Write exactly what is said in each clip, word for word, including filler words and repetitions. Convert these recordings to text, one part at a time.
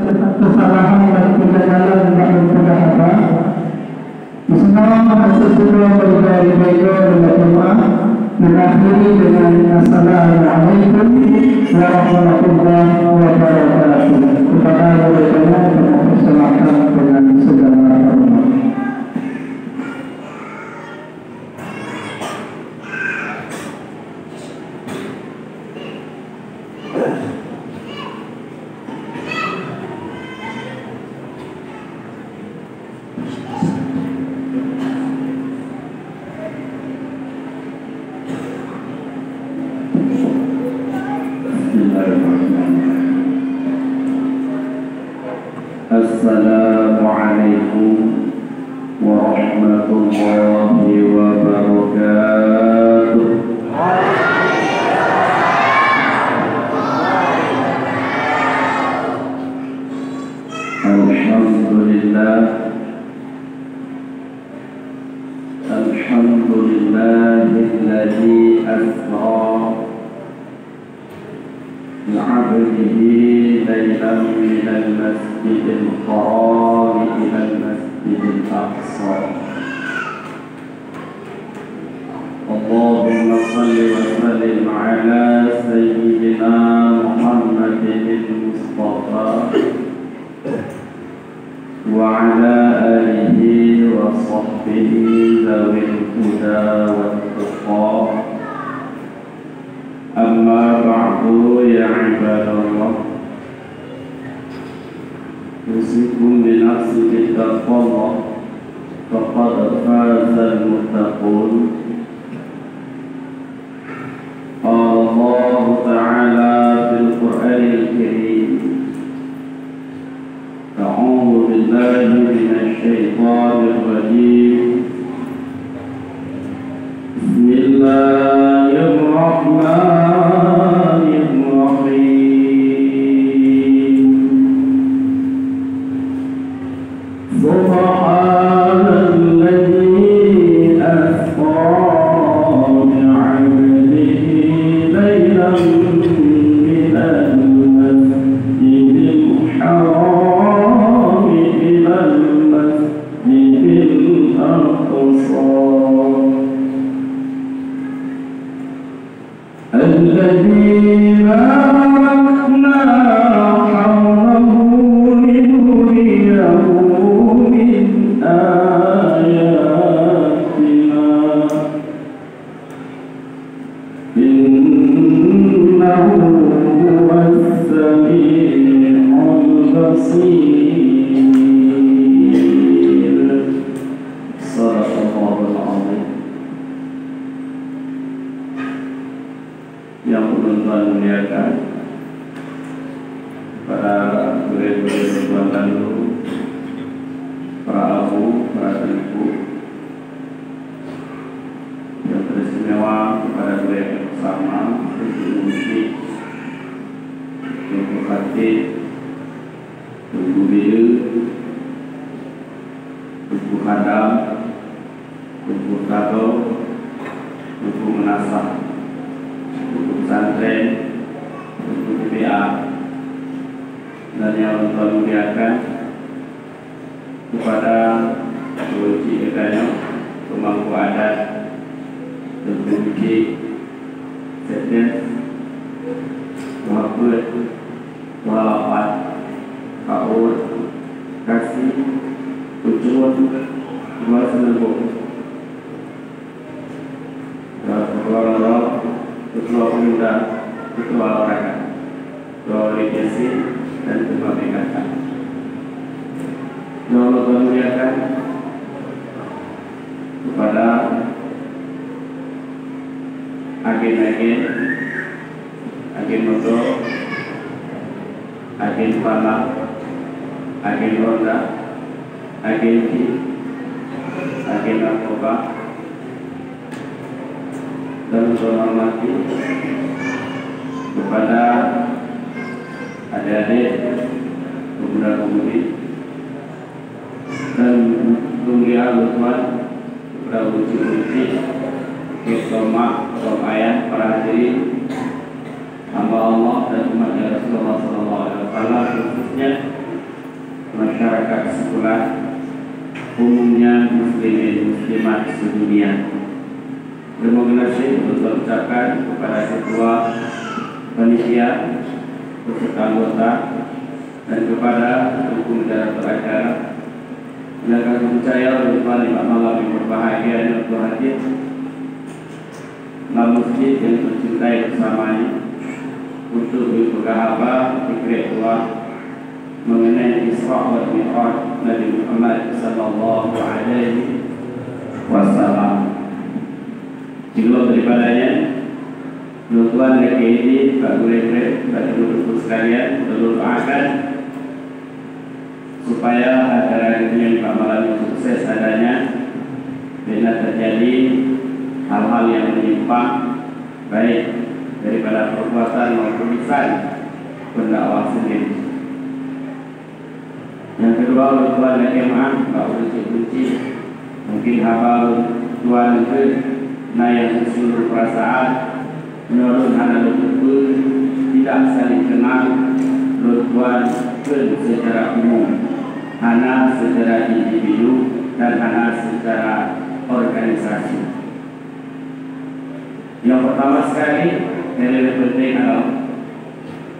Kesalahan dan kegagalan dalam peugah haba. Meuseunang hase sidroe meureuga-reuga lôn jamaah, dan akhiri dengan assalamualaikum warahmatullahi wabarakatuh. Kepada gurée tanyoe, kami persilakan dengan segala hormat. Bismillahirrahmanirrahim. Assalamualaikum warahmatullahi wabarakatuh. Alhamdulillah. Alhamdulillahilladzi asra بعبده ليلا من المسجد الحرام إلى المسجد الأقصى. اللهم صل وسلم على سيدنا محمد المصطفى وعلى آله وصحبه ذوي الهدى والتقى. أما بعد، يا عباد الله، أوصيكم ونفسي بتقوى الله، فقد فاز المتقون. قال الله تعالى في القرآن الكريم: أعوذ بالله من الشيطان الرجيم. بسم الله الرحمن الرحيم. سبحان الذي أسرى بعبده ليلا من المسجد الحرام إلى المسجد الأقصى الذي باركنا حوله لنريه من آياتنا، إنه هو السميع البصير. صدق الله العظيم. Nyang ulôn tuan muliakan, para gurée-gurée ulôn tuan tanyoe, para abu, para teungku, nyang teristimewa kepada gurée bersama, Teungku Musyik, Teungku Khatib, Teungku Bileue, Teungku Khadam, Teungku Kado, Teungku Meunasah, Teungku Pesantren, Teungku T B A, dan nyang ulôn tuan muliakan kepada Teungku Cik geutanyoe, Pemangku Adat, Teungku Cik Sekdes, Tuha Peuet, Tuha Lapan, Pak Ur, Kasi, Ucun, Tuha Seuleumbong, Tuha Lorong, Ketua Pemuda, Ketua Olahraga, Ketua Oleh Biasa, dan Ketua P K K. Nyang ulôn muliakan kepada agen-agen, agen motor, agen pala, agen ronda, agen jin, agen narkoba, dan menghormati kepada adik-adik, pemuda-pemudi, dan pemulia ulôn tuan, kepada ucit-ucit, kepada mak, kepada ayah, para hadirin, hamba Allah dan umatnya Rasulullah sallallahu alaihi wasallam, khususnya Masyarakat sekolah, umumnya muslimin muslimat sedunia. Terima kasih untuk ucapkan kepada ketua panitia beserta anggota dan kepada pendukung acara pelajaran. Dan kami percaya, oleh Tuhan, di malam yang berbahagia ini, untuk hadir lam masjid yang tercintai bersama ini untuk berpegang haba, dikirek doa mengenai Isra wal Mi'raj Nabi Muhammad sallallahu alaihi wasallam. Sebelum daripadanya, tuan-tuan dan hadirin, Pak Gurée-gurée, Pak Guru-guru sekalian, ulôn doakan supaya acara geutanyoe nibak malam nyoe sukses adanya, bila terjadi hal-hal yang menyimpang, baik daripada perbuatan maupun lisan pendakwah sendiri. Nyang keudua, ulôn tuan lakée meu'ah bak ureuëng cit-bencit. Mungkin haba ulôn tuan keuh na nyang teusinggung peurasaan. Meunyoe lôn hana lôn teupeue, tidak saling kenal, lôn tuan kheun secara umum, hana secara individu dan hana secara organisasi. Yang pertama sekali, yang lebih penting adalah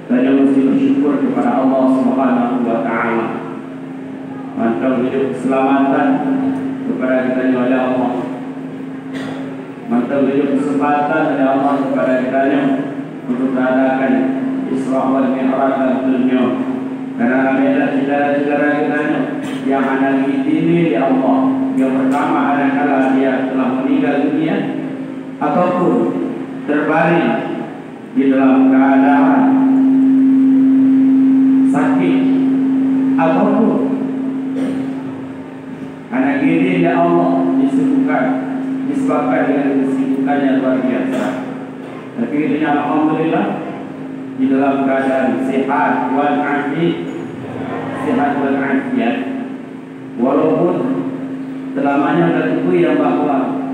tanyoe mesti bersyukur kepada Allah Subhanahu wa Taala. Mantong hidup keselamatan kepada geutanyoe oleh Allah. Mantong hidup kesempatan oleh Allah kepada geutanyoe untuk mengadakan Isra wal Mi'raj lam dunia. Karena ramailah syedara-syedara geutanyoe yang hana diizini oleh Allah. Yang pertama, adakala dia telah meninggal dunia ataupun terbaring di dalam keadaan sakit ataupun hana geuidin lé Allah disebabkan, disebabkan dengan kesibukan yang luar biasa. Tapi geutanyoe alhamdulillah di dalam keadaan sehat wal afi-, sehat wal afiat. Walaupun selamanya kita ketahui yang bahwa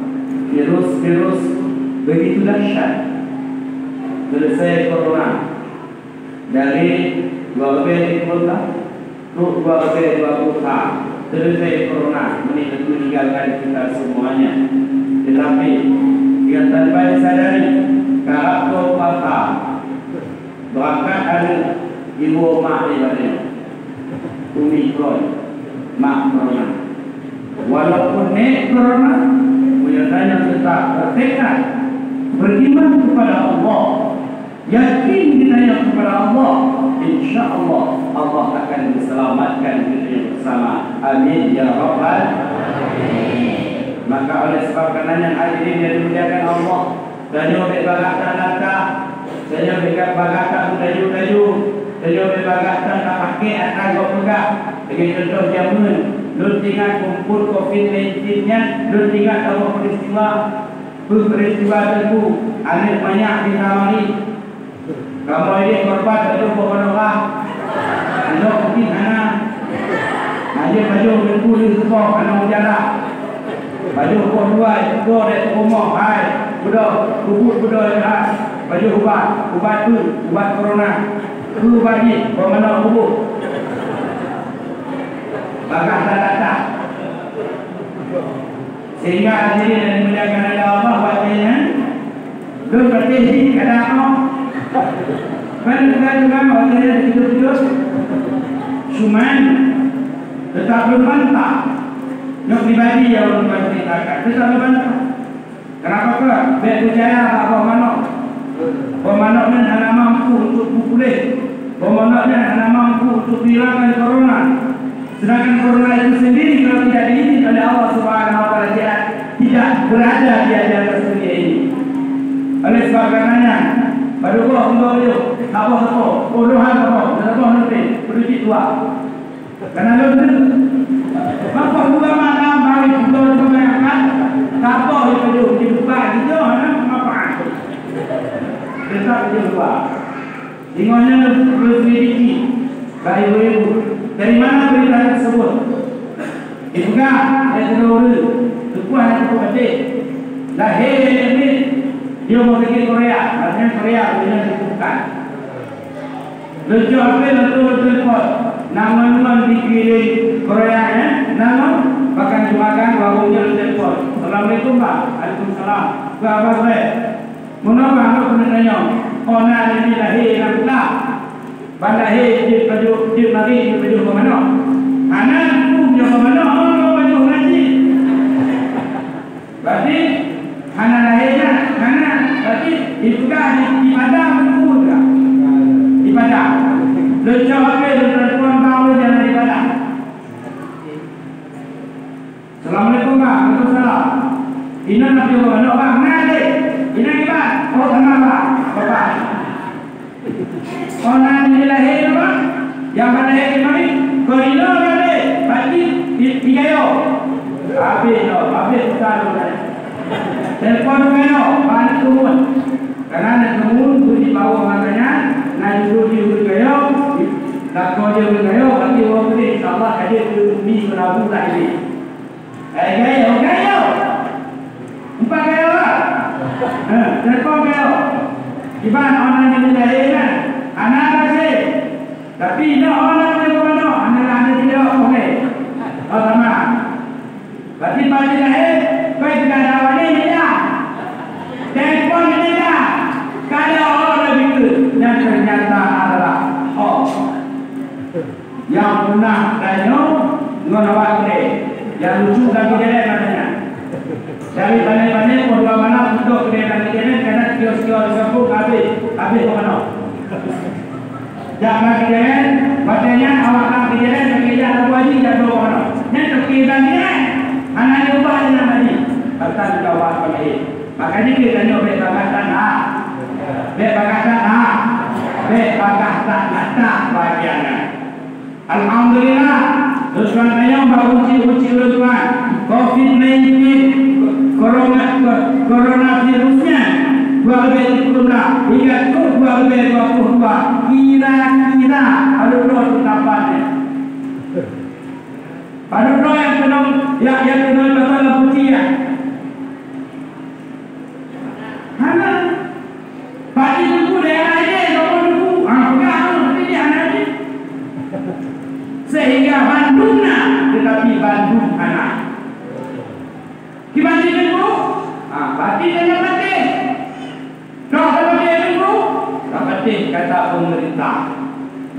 virus-virus begitu dahsyat, selesai corona dari dua ribu dua puluh, trok dua ribu dua puluh empat, selesai corona meninggalkan kita semuanya. Tetapi, yang tanpa disadari, karab dua puluh empat, berangkat aneuk iwoe mak ibadah. Omikron, mak corona. Walaupun nek corona, meunyoe tanyoe tetap bertekad beriman kepada Allah, yakin geutanyoe kepada Allah, insya Allah, Allah akan menyelamatkan geutanyoe bersama. Amin ya rabbal alamin. Maka oleh sebab karena nyan, hadirin yang dimuliakan Allah, tanyoe bék bagah that ata, tanyoe bék bagah that meutaju-taju, tanyoe bék bagah that tapaké atra gob peugah. Lagée contoh jameun, lôn teuingat mumpung covid nineteen nyan, lôn teuingat saboh peristiwa, peue peristiwa teungku, aneuk manyak di Tamari. Kamoe idéh korban bajoh boh manoe ah. Ilok mungkin hana. Hana bajoh teungku lheueh teuboh hana meujarak. Bajoh boh dua, boh dek rumoh, hai, beudôh, kubuet beudôh, hai. Bajoh ubat, ubat peue, ubat corona. Peue ubat jih, boh manoe kubu. Bagah that ata. Sehingga hadirin yang dimuliakan oleh Allah, watée nyan, lôn patéh jih kadang nyoe. Kan bukan cuma watée nyan hidup-hidup. Cuman, tetap lôn bantah. Nyoe pribadi nyang lôn ceritakan, tetap lôn bantah. Kenapa keu? Bék peucaya bak boh manok. Boh manok nyan hana mampu untuk peupuléh. Boh manok nyan hana mampu untuk menghilangkan corona. Sedangkan corona itu sendiri, kalau tidak diizin oleh Allah Subhanahu wa Taala, tidak, tidak berada di atas dunia ini. Oleh sebab karenanya, padub boh, dua boh, saboh, saboh, puluhan saboh, saboh lebih, peuduek cit dua. Karena lôn, maka dua malam hari dua itu bayangkan, saboh itu duduk di buka gitu, mana manfaat. Tetap di luar. Ingat nyan lôn, lôn selidiki bak ibu-ibu, dari mana berita tersebut? Dipeugah lé sidroe ureueng, teukuah nyang teupeu até. Lahé lé miet, jeuet meukeue Korea, artinya Korea, ureueng nyang dikukuhkan. Leucok pih leucok telepon. Nang ngon-ngon di keuliling Korea, eh? Nang ngon bahkan jumatan warong nyoe telepon. "Assalamualaikum, Bang." "Waalaikumsalam. Peue haba, Bang?" "Meunoe, Bang, lôn keuneuk tanyong. Ona nibak lahé lam kla. Ban lahé jeuet pajoh, jeuet marit jeuet pajoh keu manok. Hana, peue nyoe keu manok, oh, lôn pajoh ngaji." Berarti hana lahé na, hana. Berarti ibadah di, ibadah betul tak? Ibadah. Leucok pih leucok telepon baru jangan ibadah. "Assalamualaikum, Bang." "Waalaikumsalam." "Inoe na piôh manok, Bang?" "Na deh." "Inoe iban." "Oh, sama, Bang." Bapak. Ona nibak lahé nyoe, Bang? Nyang ban lahé keunoe, kon inoe na deh, berarti i-, i Gayo. Habéh nyoe, habéh pesan nyoe. Telepon Gayo, bak aneuk keumun. Karena aneuk keumun, beujibawa masa nyan, na judô jih ureueng Gayo, lakoe jih ureueng Gayo, berarti ureueng Gayo, insya Allah, ka jeuet keu umi keu rabu dah ini. Eh, Gayo, Gayo. Empat Gayo lah. Eh, telepon Gayo. Iban ona nibak lahé nyan. Hana maséh. Tapi inoe ona nibak manok. Hana lah, hana jaweueb, oke. Oh, sama. Berarti bak lahé, baik kita ada awak ni, ya. Telepon ni, ya. Kada orang lebih ke. Yang ternyata adalah hoax. Nyang punah tanyoe ngon awak keudè. Nyang lucu lagèe jalan katanya. Dari Bané-Bané poh dua malam putôh keudè lam keudè, kadang kios-kios di gampông habéh, habéh keu manok. Jak lam keudè, watèe nyan awak lam keudè, lagèe jak Abu Haji jak bloe keu manok. Nyan toké lam keudè, hana diubah lé Nabi. Pasal ka awak keu lahé. Makanya kita nyoe bèk bagaih that na. Bèk bagaih that na. Bèk bagaih that na. Bagian nyan. Alhamdulillah, Tuhan tanyong bak uji-uji ulôn Tuhan. Covid nineteen, corona, coronavirus nyan, dua ribèe dua puluh dua, hingga keu dua ribèe dua puluh dua, kira-kira padub droe teutampan nyan. Padub droe nyang keunong, nyang, nyang keunong lam kuci nyan. Hana. Bak jiteupeue daerah laén, bak jiteupeue, ha, peugah, ha, tapi dia hana jih. Sehingga bandum na, tetapi bandum hana. Kiban jiteupeue, ha, berarti tanyoe patéh. Toh tapatéh jiteupeue, tapatéh kata pemerintah.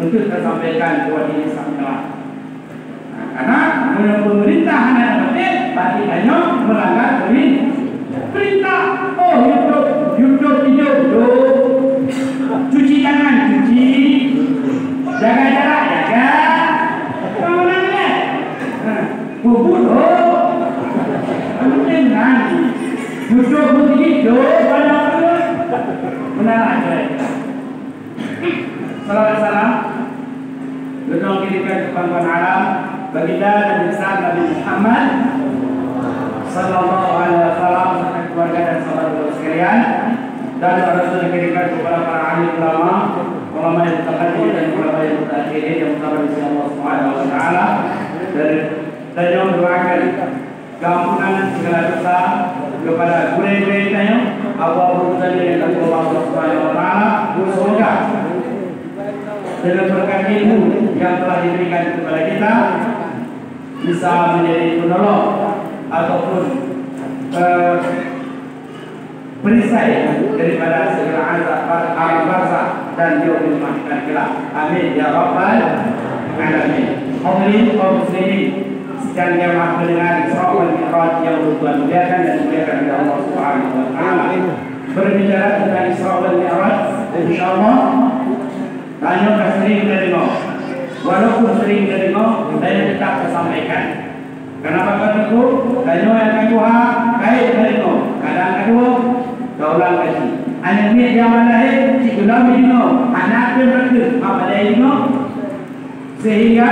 Untuk tasampaikan buat ini sampai Nah, karena meunyoe pemerintah hana tapatéh, berarti tanyoe melanggar peri-, perintah. Oh, YouTube, YouTube, YouTube, YouTube. Cuci tangan, cuci. Jaga jarak, jaga. Kamu nangis. Nah, kubur, oh. Kamu tenang. YouTube, YouTube, banyak tu. Benar aja. Salawat salam geutanyoe kirimkan keu Panglima Alam, Baginda Nabi besar Nabi Muhammad sallallahu alaihi wasallam, serta keluarga dan sahabat beliau sekalian, dan para rasul yang kirimkan kepada para alim ulama, ulama yang mutaqaddimin dan ulama yang mutaakhirin yang bersabar di sisi Allah Subhanahu wa taala. Dan, dan yang mendoakan keampunan segala dosa kepada gurèe-gurèe tanyoe, abu-abu tanyoe nyang ka geupeubah Allah Subhanahu wa Taala. Semoga dengan berkat ilmu yang telah diberikan kepada kita, bisa menjadi penolong ataupun, eh, perisai daripada segala azab bar-, alam barzakh dan yaumil mahsyar kelak. Amin ya rabbal alamin. Hadirin kaum muslimin, sidang jamaah pendengar Isra wal Mi'raj yang Tuhan muliakan dan dimuliakan oleh Allah Subhanahu wa taala. Berbicara tentang Isra wal Mi'raj, insyaallah tanyoe ka sering tadeungoe. Walaupun sering tadeungoe, tanyoe tetap tasampaikan. Kenapa kau teguh? Tanyoe nyang ka tuha, kayèe tadeungoe. Kadang ka tuha, taulang kaji. Aneuk miet nyang ban lahé, cit geulam jideungoe. Hana keu meureukeut, apa daya jideungoe? Sehingga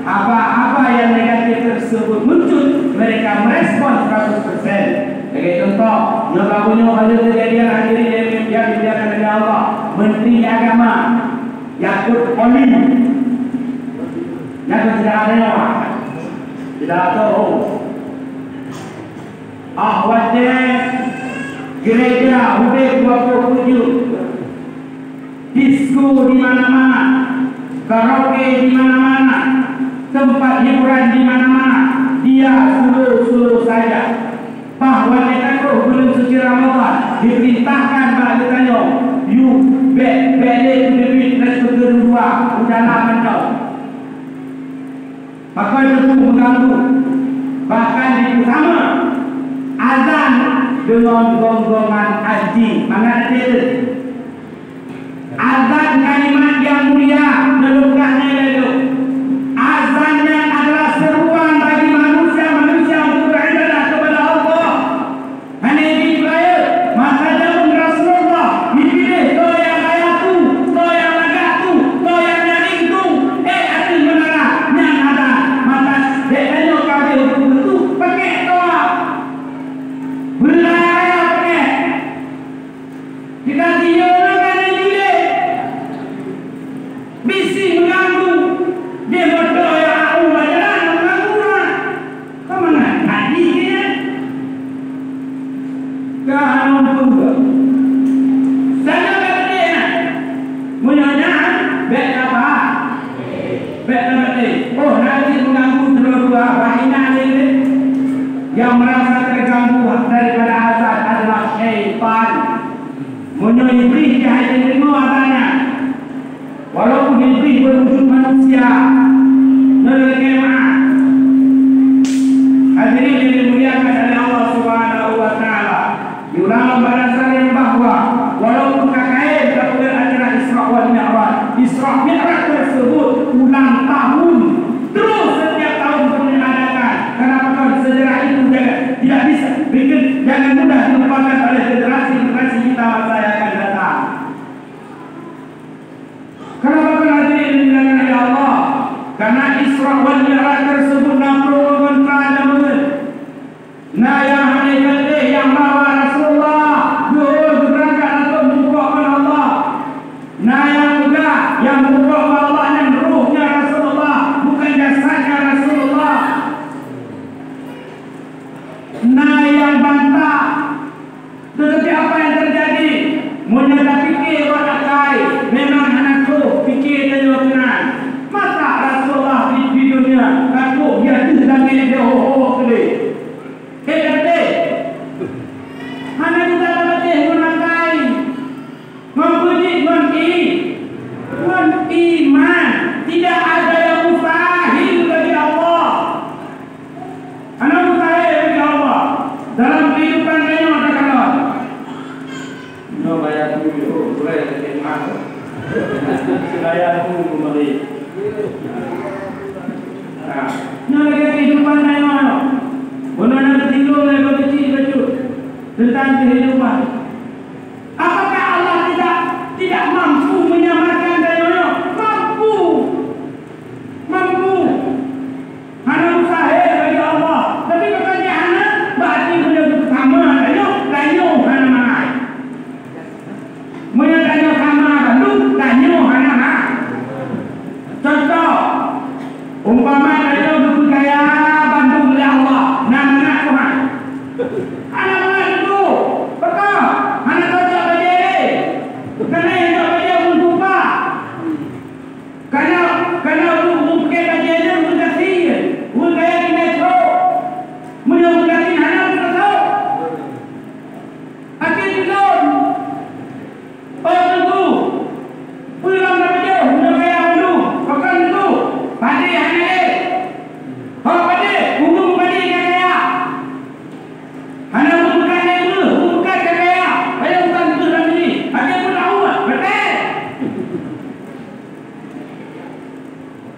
haba-haba yang negatif tersebut muncul, mereka merespon seratus persen. Sebagai contoh, nyoe baru nyoe ada kejadian hadirin yang dimuliakan oleh Allah, Menteri Agama Yakut Kholil. Nyan keuh tidak ada nyawa. Tidak tahu. Ah, watèe gereja udép dua puluh tujuh. Disko di mana-mana, karaoke di mana-mana, tempat hiburan di mana-mana, dia slow-slow saja. Bah watèe ka troh buleuen suci Ramadhan, diperintahkan bak geutanyoe, "Yue bèk, bèk lé teubiet-biet rèstoran dua, udahlah mantong." Pakon teupeu meuganggu, bahkan dipeusama azan deungon gong-gongan anjing, mangat até teuh. Azan kalimat nyang mulia, neupeugah lé lôn. Azan nyan adalah seruan bagi manusia-manusia untuk beribadah kepada Allah. Hana jipeurayeuk, masa jameun Rasulullah, jipiléh soe nyang kaya tu, soe nyang lagak tu, soe nyang nyaring tu, ék ateueh meunara, nyan azan. Masa geutanyoe ka lheueh beutôi, pakék toa. Beuraya pakék. Kita tiyeue ngon keuneuk jilé. Bisi meuganggu. Di moto nyang aku bajalan meuganggu na. Keumangat haji nyan? Ka hana peue. Saja ka geude nyan. Meunyoe nyan, bèk tapa. Bèk tamaté. Oh, na cit meuganggu sidroe dua, bah inan lé. Nyang meurasa teuganggu daripada azan adalah syaitan. Meunyoe Iblih jih hana teurimong azan nyan, walaupun Iblih berwujud manusia, nyoe lagèe meu'ah. Hadirin yang dimuliakan oleh Allah Subhanahu wa Taala, diulang lom bak dasar nyan bahwa walaupun ka kayém tapeugah acara Isra wal Mi'raj, Isra Mi'raj tersebut ulang tahun, terus setiap tahun pun diadakan. Kenapa? Sejarah itu jangan, tidak bisa, jangan mudah dilupakan oleh generasi-generasi kita masa yang akan datang. Kenapa keuh hadirin dimuliakan oleh Allah? Karena Isra wal Mi'raj tersebut na pro kontra jameun. Na nyang hana teuntèe nyang bahwa Rasulullah jeuet geubeurangkat ateueh mupok ngon Allah. Na nyang peugah nyang mupok ngon Allah nyan rohnya Rasulullah, bukan jasadnya Rasulullah. Na nyang bantah. Tetapi apa yang terjadi? Meunyoe tapike bak akai, memang hana troh pike tanyoe keunan. Masa Rasulullah di, di dunia ka troh di ateueh langèt di ho-ho keudeh? Hei, ka beutôi? Hana bisa tapatéh ngon akai. Ngon peue jih? Ngon i-, ngon iman. Tidak ada yang mustahil bagi Allah. Hana mustahil bagi Allah dalam kehidupan tanyoe takalon. Nyoe baya tu, oh, gurèe lagèe mah. Baya tu kembali. Nah, nyoe lagèe kehidupan tanyoe. Bunoe na teutinggai lé bak keuchik bacut tentang kehidupan. Apakah Allah tidak, tidak mampu menyelamatkan tanyoe? Mampu. Mampu. Hana mustahil bagi Allah. Tapi pakon hana, berarti meunyoe sama tanyoe, tanyoe hana mangat. Meunyoe tanyoe sama bandum, tanyoe hana mangat. Contoh, umpama tanyoe geupeukaya bandum lé Allah, na mangat Tuhan? Hana mangat teungku. Pakon? Hana tacok bajèe lé. Karena nyang tacok bajèe ureueng tupa. Kana, kana ureueng, ureueng peuke bajèe nyan ureueng gasien, ureueng kaya di metro. Meunyoe ureueng gasien hana ureueng gasien. Akhé teulon. Oh teungku, peue lom tapajoh meunyoe kaya bandum? Pakon teungku? Padé hana lé. Ho padé, ureueng padé nyang kaya. Hana ureueng bukan lé ureueng, ureueng bukan nyang kaya. Ayo bukan ureueng lagi. Akhé pun tahu, beutôi.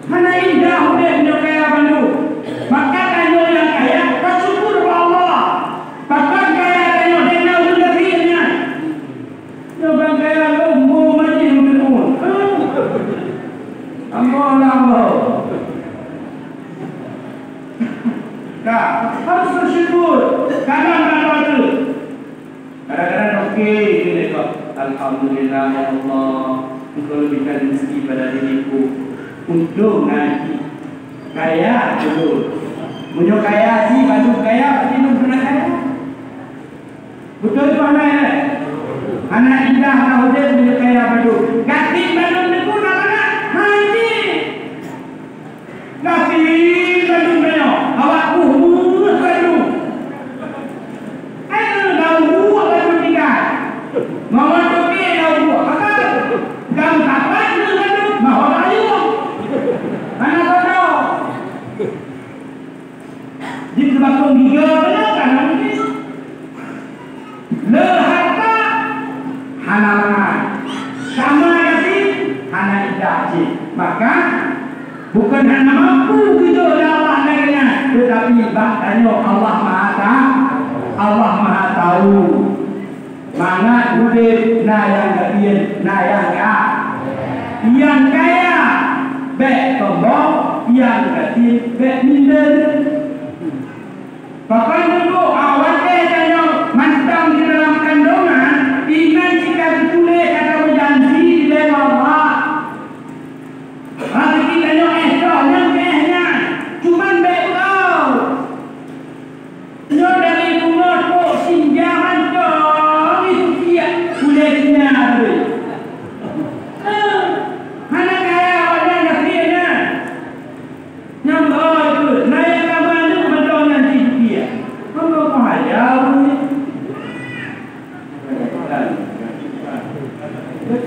Hana indah udép nyoe kaya bandum. Maka tanyoe nyang kaya, tasyukur bak Allah. Pakon kaya tanyoe, dan na ureueng gasien nyan. Nyoe ban kaya lom, boh majih meuteumon. Amoe lam boh. Ka, harôh bersyukur. Kadang na doa. Kadang-kadang oke, gini kok. Alhamdulillah, ya Allah, Engkau lebihkan rezeki pada diriku. Untung ngaji. Kaya dulu. Meunyoe kaya si, baru kaya, pasti belum pernah kaya. Beutôi tu hana, ya? Hana indah lah udép meunyoe kaya bandum. Gata Bandum teungku na mangat, hai jih. Gasien bandum tanyoe, awak buh meuh bandum. Hai keuh daun buah bandum tinggai. Ngon toke daun buah, akan. Gam tapat meuh bandum, bahwa ayuem. Hana soe tau. Jikeumakong giga beuna kana mungkin. Le harta hana mangat. Sama yatim hana iddah cit. Maka, bukan hana mampu geujoe lé Allah lagée nyan, teutapi bak tanyoe Allah Maha Ta-, Allah Maha Tahu. Mangat udeb na nyang gasien, na nyang ka-, nyang kaya bék sombong, nyang gasien bék minder. Pakon teungku, ah, watée tanyoe mantong di dalam kandongan, inan cit ka geutuléh ka tameujanji dilée Allah. Raseuki tanyoe éh troh nyang keu éh nyan, cuman bék beuau. Nyoe dari bungoh trok sinjah mantong itu siak ulée Cina tadi. Eh, hana kaya awaknyan gasien nyan. Nyang oi peuet, na nyang ka mandum mantong nyan cit piah. Mantong peuhayau ni.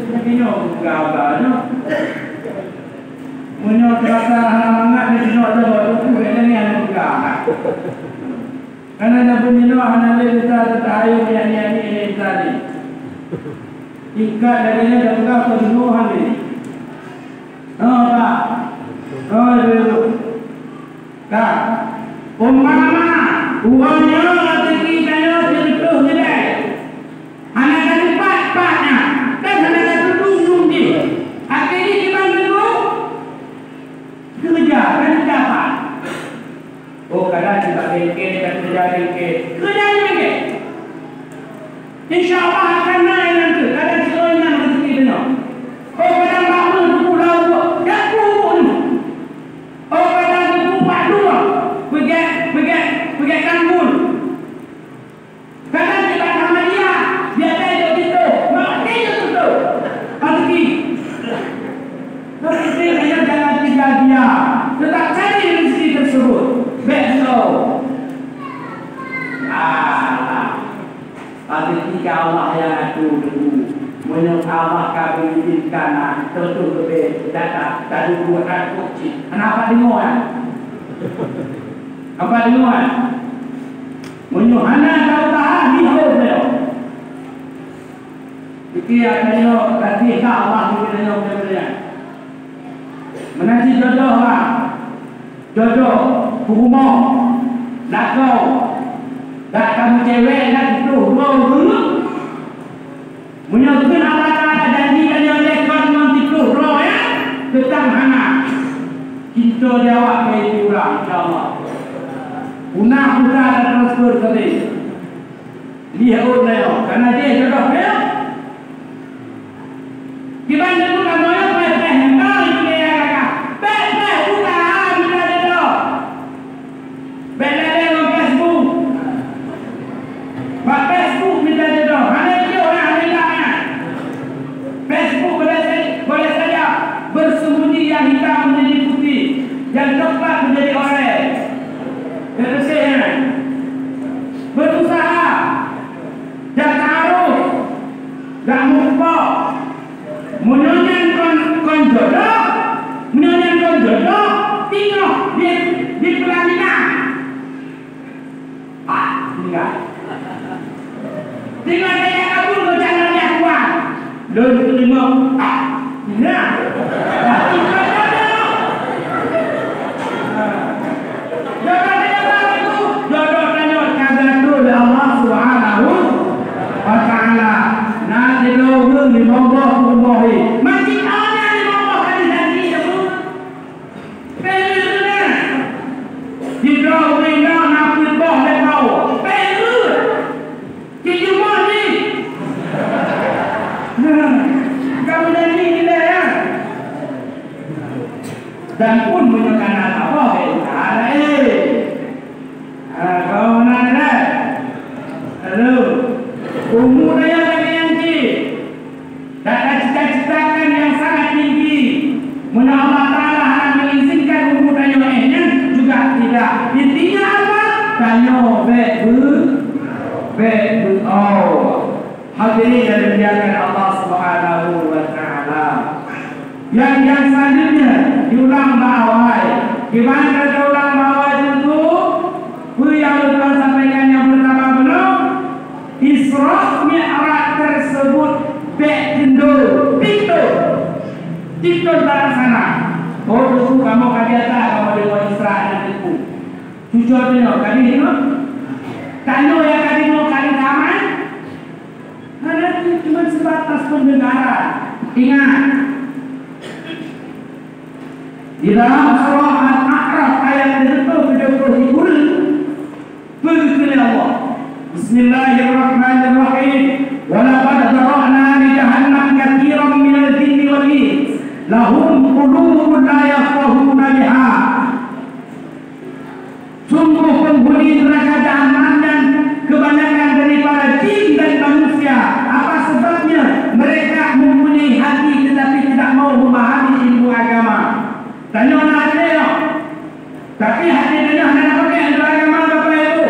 Jadi nyoe gaba nyoe. Meunyoe terasa hana mangat, di sinoe ada batu tu, kena ni ada pegang. Karena nyan pun nyoe hana lé bisa teuka ayeuem nyan, nyan, nyan, nyan, nyan. Tingkat lagée nyan dah peugah keu nyoe hana. Oh, Pak. Oh, ibu-ibu. Ka. Umpama, uroe nyoe raseuki tanyoe sireutôh keudai. Hana ka teupat pat na, dan hana ka teudum-dum jih. Akhé jih kiban teungku? Keureuja, kan teuka pat. Oh, kadang sibak bengke, kan keureuja bengke. Keureuja di bengke. Insya Allah akan na nyang keu, kadang siôn nyan raseuki tanyoe. Oh, kadang bak meuh teupeu laôt, dak peubuet nyoe. Oh, kadang teupeu bak dua, peugét, peugét, peugét tanggul. Kadang di Taman Halia, biasa jok situ, makai jok situ. Rezeki. Rezeki hanya jangan tinggal diam. Tetap cari rezeki tersebut. Besok. Ah, rezeki ka Allah nyang atur dulu. Meunyoe Allah ka bri izinkan, nah, tentu leubeh data, tadi dua ratus cit. Kenapa dengar, eh? Apa dengar, eh? Meunyoe hana ka usaha, jihôi beliau. Pike atanyoe, kasih ka Allah pike tanyoe macam mana. Meunan cit jodoh lah. Jodoh, peurumoh, lakoe. Dak ka meucewek na tutoh droe geuh. Meunyoe kheun Allah Taala janji tanyoe lé kon ngon tutoh droe, ya, teutang hana. Cinta di awak keu urang, insya Allah. Punah pulsa dan transfer tadi. Lheueh ôn nyoe, kana jih jodoh nyoe. Kiban teungku kamoe nyoe payah-payah nyoe, nyoe, nyoe, nyoe, nyoe. Bèk-bèk usaha mita jodoh. Bèk ladèe ngon Facebook. Bak Facebook mita jodoh. Hana jioh na, hana ilak na. Facebook boleh sa-, boleh saja bersembunyi yang hitam menjadi putih, yang coklat menjadi oranye. Beutôi nyan. Berusaha. Jak taaruf, jak meurumpok. Meunyoe nyan kon, kon jodoh, meunyoe nyan kon jodoh, teungoh di, di peulaminan. Ah, tinggai. Teungoh tajak kabur, lôn jak lôn jak kuat. Lôn teurimong. Ah, nah. Tapi kon jodoh. Jodoh tanyoe ka geuatur lé Allah Subhanahu wa Ta'ala. Na sidroe ureueng limong boh peurumoh jih. Meucit awaknyan limong boh ka jijanji lé Allah. Peureuet na. Sidroe ureueng inong na peuet boh lé boh. Peureuet. Cit jumoh jih. Kamoe janji ilèe, ya. Dan pun meunyoe kana saboh, eh, usaha laén. Ah, kamoe meunan, ya. Lalu, umu tanyoe lagèe nyan cit. Dak tacita-citakan nyang Bèk beuo. Hadirin yang dimuliakan Allah Subhanahu wa Taala. Yang, yang selanjutnya diulang bak awai. Kiban ka taulang bak awai teungku? Peue nyang lôn tuan sampaikan nyang peurtama bunoe? Isra Mi'raj tersebut bèk teundo, titôn. Titôn talaksana. Oh, teungku, kamoe ka biasa kamoe deungö Isra nyan teungku. Cucoe nyoe ka deungoe. Tanyoe nyang ka deungoe ka deungoe aman. Hana cuma sebatas pendengaran. Ingat, di dalam surah Al-A'raf ayat tujuh puluh tiga, peue geukheun lé Allah? Bismillahirrahmanirrahim. Wa laqad dzara'na li jahannam katsiran minal jinni wal ins. Lahum qulubun la yafqahuna biha. Sungguh penghuni neraka Jahanam nyan kebanyakan daripada jin dan manusia. Apa sebabnya? Mereka mempunyai hati tetapi tidak mau memahami ilmu agama. Tanyoe na hati nyoe. Tapi hati tanyoe hana na pakai ilmu agama, Bapak Ibu.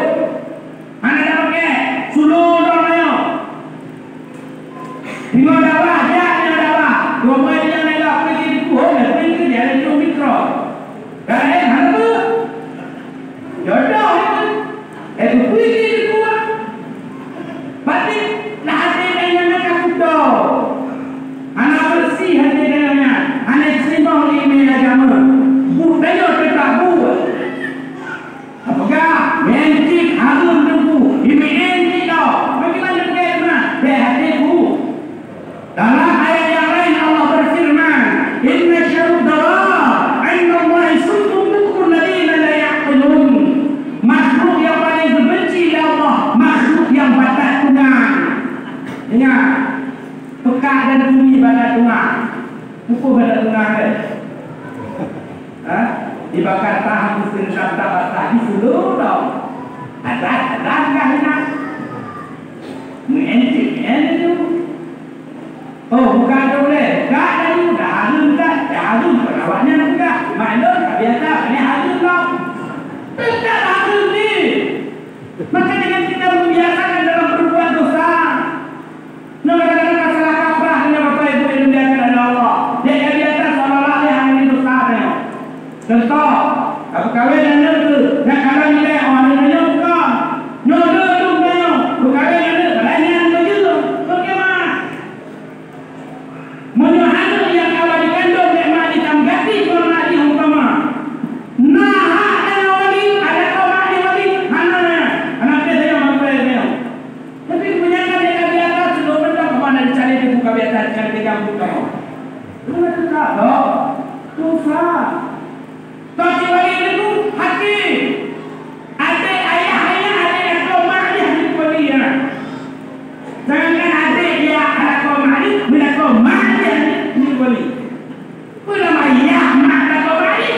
Hana na pakai. Sulu droe nyoe. Deungoe dakwah, jak deungoe dakwah. Dua bulan nyan lewat, peue jih dikuh, peue jih dikuh, mikro. Laén hana peue. Jodoh itu. Eh, peue jih dikuh. Pasti lah hati tanyoe nyan ka kuto. Hana bersih hati tanyoe nyan. Hana seimbang lé ileumèe agama. Buet tanyoe teuka buet. Tapeugah, "Meu'en cit hareuem teungku, imeu'en cit lom." Bagaimana bèk na? Bèk hase bu. Dalam ayat nyang laén Allah beufeureuman, "Inna syarrad dawab 'indallahi summul bukmul ladzina la ya'qilun." Makhluk nyang paleng geubenci lé Allah, makhluk nyang batat tungang. Ingat, peukak dan sunyi batat tungang. Peue batat tungang, eh? Ha? Di Jakarta, aku sering kata batah di Sulu tau. Adat, adat kah ingat? Meu'en cit, meu'en itu. Oh, bukan tu boleh. Bukan tadi, dah harum dah. Dah harum, perawatnya dah pegang. Maklum, tak biasa, ini harum tau. Tetap harum ni. Maka dengan kita membiasakan dalam berbuat dosa, Nyoe kadang-kadang masalah kaprah nyoe, Bapak Ibu yang dimuliakan oleh Allah. Dia jadi atas seolah-olah dia hana dosa nyoe. Contoh, ka peukawen aneuk tu, nyan kadang ilèe, oh, aneuk nyoe bukon. Nyoe deuh tu nyoe, peukawen aneuk, padahai nyan beujeuet. Bagaimana? Meunyoe aneuk nyang ka dikandong lé mak jih tam gaki kon mak jih umpama, na hak tanyoe wali, ada kon mak jih wali, hana, hana teuh tanyoe maksud nyoe. Tapi kebanyakan yang kami atas, sebelum mereka kemana dicari dia buka biasa, dicari dia buka. Bukan dosa, dosa. Tapi wali itu hati. Adik ayah, ayah, adik aku mak dia ni wali ya. Sedangkan adik dia anak kau mak ni, bila kau mak dia ni wali. Peue nama yah mak takot baik?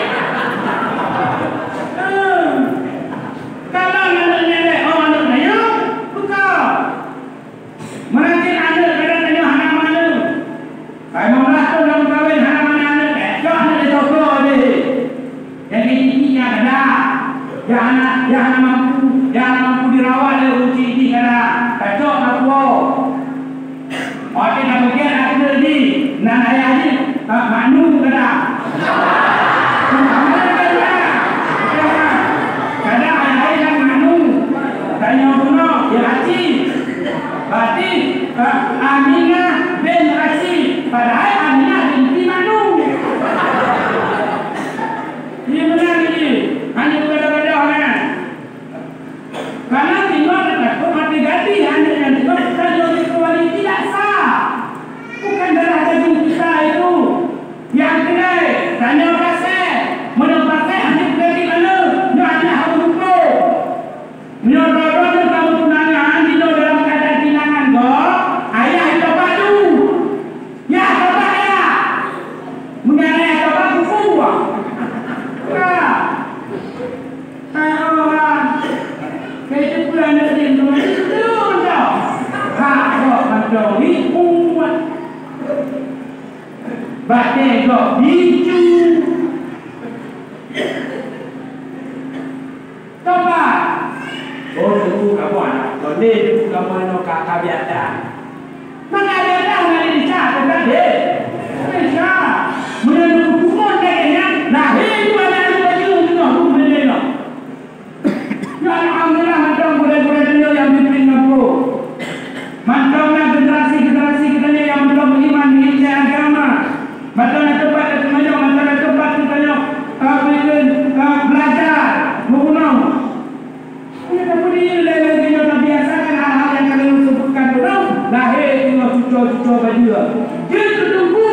Eh, kalau aneuk nyan lé, oh, aneuk nyoe, buka. Meuratin aneuk kadang tanyoe hana manö. Kai lima belas thon lam kawen hana manö aneuk, eh, cok aneuk di toko deh. Jadi ini nyang ada, nyang hana, nyang hana mampu, nyang hana mampu dirawat lé ureueng chik jih kada, tacok tapuwoe. Watèe tapeugèt aneuk jih, nan ayah jih, ah, maknu kada. Kada ayah jih nan maknu. Tanyoe bunoe, ya Haji. Berarti, ah, Aminah bin Haji. Padahai Aminah binti maknu. Iya beuna jih. Hana kada-kada nyan. Karena singoh teutakot mati gati, hanya nyang singoh kita jual itu wali tidak sah. Bukan darah daging kita itu. Yang kedai, tanya pasal. Mana pasal hanya berarti mana? Nyonya harus hukum. Nyonya droe-droe kamu tunangan, di dalam keadaan tunangan kok, ayah itu padu. Ya, tobat ya. Meunyoe hana tobat, kufu. Ya. Hai Allah. Kaya tu pula aneuk dia tu, tu dah. Hak kok macam ni, umat. Batèe kok bicu. Tobat. Oh, teungku kamoe aneuk kondeh, teungku kamoe nyoe ka, ka biasa. Maka biasa ngon Elisha, teuka deh. Elisha, meunyoe teungku pukon lagèe nyan, lahé dua aneuk laju teungoh dum lé nyoe. Ya, alhamdulillah, mantong gurèe-gurèe tanyoe nyang pimpin gampông. Mantong na generasi-generasi geutanyoe nyang mantong beriman di ilmu agama. Mantong na teumpat geutanyoe, mantong na teumpat geutanyoe, eh, belajar, meurunong. Meunyoe tapeudiri lé-lé nyoe tabiasakan hal-hal nyang ka lôn seubutkan tadi, lahé teungoh cuco-cuco bajeue. Jeuet keu teungku,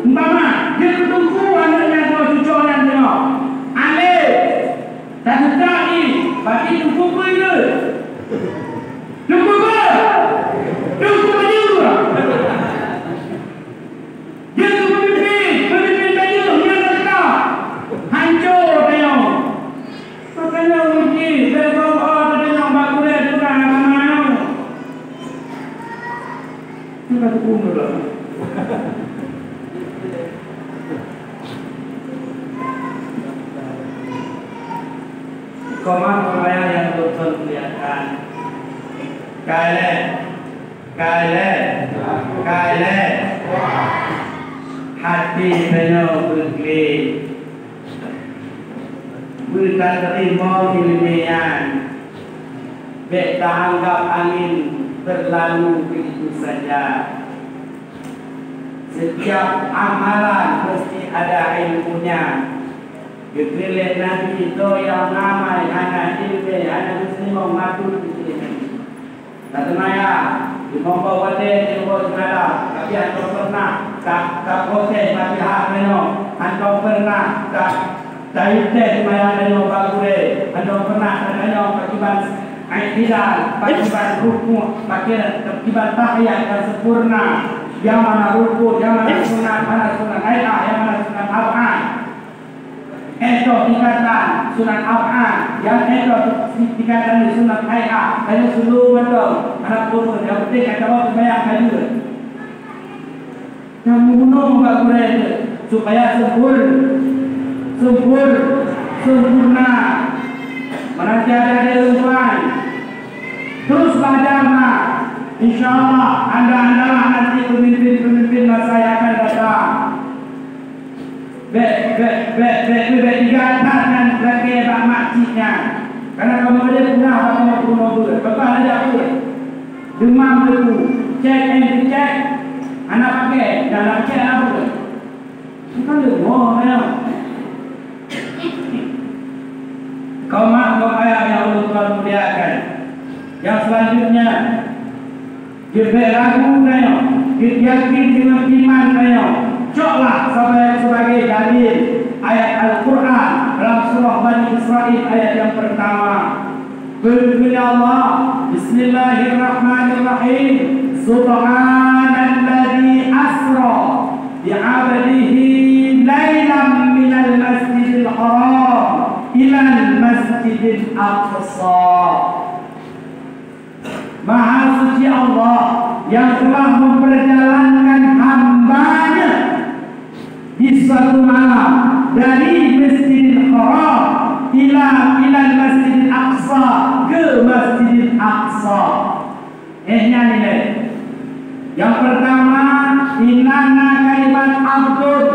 umpama, jeuet keu teungku aneuk nyan teungoh cuco nyan teungoh. Alé, tateuka jih, bak jih teungku peue jeuet? Teungku peue? Teungku bajeue. Jeuet keu peumimpin, peumimpin bajeue nyang gata. Hanco tanyoe. Makanya mungkin bèk bawa tanyoe bak gurèe tukang agama nyoe. Itu kan umur lah. Komat pembayang nyang beutôi muliakan. Kailè. Kailè, kailè, hati tanyoe beuklik. Beutateurimong ileumèe nyan, bèk taanggap angin beurlalu begitu saja. Setiap amalan meusti ada ilmunya. Geukheun lé Nabi, "Droe nyang na amai hana ileumèe, hana geuteurimong, matut geuteurimong." Taseumayang, limong boh watèe, limong boh seumayang, tapi hántom peureunah ta-, taproses Fatihah tanyoe, hántom peureunah ta-, tayue tes seumayang tanyoe bak gurèe, hántom peureunah tatanyong pakriban i'tidal, pakriban rukuk, pakriban tahiyat nyang sempurna, nyang mana rukuk, nyang mana sunat, mana sunat hai'ah, nyang mana sunat ab'ad. Èntoh tingkatan sunat ab'ad, nyang èntoh tingkatan sunat hai'ah, tanyoe seuleumèe mantong, hana peue-peue, nyang penting ka jaweueb seumayang ka jeuet. Nyang meubunoe bak gurèe teuh, supaya sempur-, sempur-, sempurna. Meunan cit até-até lôn tuan, terus belajar na. Insya Allah, anda-andalah nanti pemimpin-pemimpin masa yang akan datang. Bèk, bèk, bèk, bèk, bèk, bèk digatat nyan lakèe bak mak cik nyan. Karena kamoe lé peugah bak kamoe peurunoe beuet. Babah lé jak beuet. Deumam teungku. Cèk, eh, cèk. Hana pakai. Dah hana pakai, hana beuet. Bukan deungoe nyan. Kaum mak, kaum ayah nyang ulôn tuan muliakan. Yang selanjutnya, Geubèk ragu tanyoe, geuyakin deungon iman tanyoe. Coklah sabe-, sebagai dalil ayat Al-Quran dalam surah Bani Israil ayat yang pertama. Peue geukheun Allah, "Bismillahirrahmanirrahim. Subhanalladzi asra bi'abdihi lailan minal masjidil haram ilal masjidil aqsa." Maha Suci Allah yang telah memperjalankan hamba-Nya di suatu malam dari Masjidil Haram ila, ilal Masjidil Aqsa, ke Masjidil Aqsa. Eh, nyan nilai. Yang pertama, inan na kalimat abdun.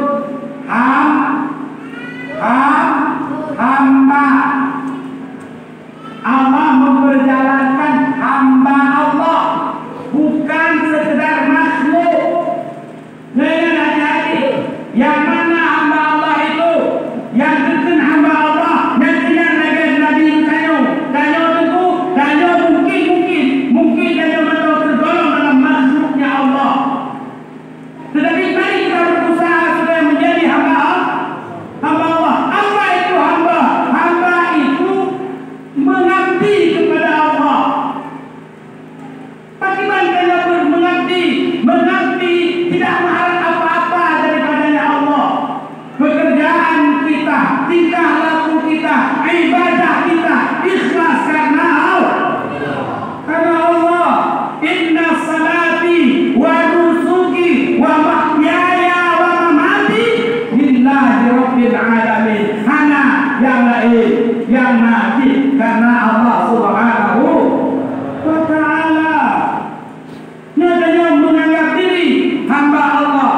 Ham, ham, hamba. Allah memperjalankan hamba Allah, bukan sekedar makhluk. Dengan hati-hati, yang mana hamba Allah itu? Yang geukheun hamba Allah, nyang keunan lagèe Nabi tanyoe. Tanyoe teungku, tanyoe mungkin, mungkin, mungkin tanyoe mantong tergolong dalam makhluknya Allah. Tetapi mari kita berusaha supaya menjadi hamba, hamba Allah. Apa itu hamba? Hamba itu mengabdi kepada Allah. nyang na cit karena Allah Subhanahu wa Ta'ala. Nyoe tanyoe meunganggab diri hamba Allah,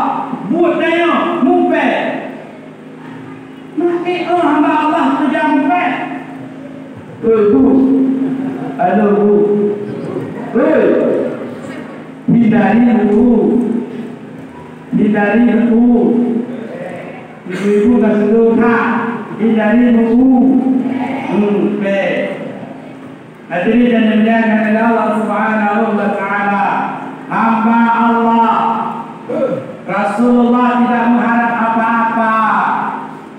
buet tanyoe mupèe. Maté, oh, hamba Allah keujam pèh. Hei, Bu. Halo, Bu. Hei. Hindari, Bu. Hindari, Bu. Ibu-ibu ka seuleuha. Hindari, Bu. Hmm, pèh. Hadirin yang dimuliakan oleh Allah Subhanahu wa Ta'ala, hamba Allah, Rasulullah tidak mengharap apa-apa,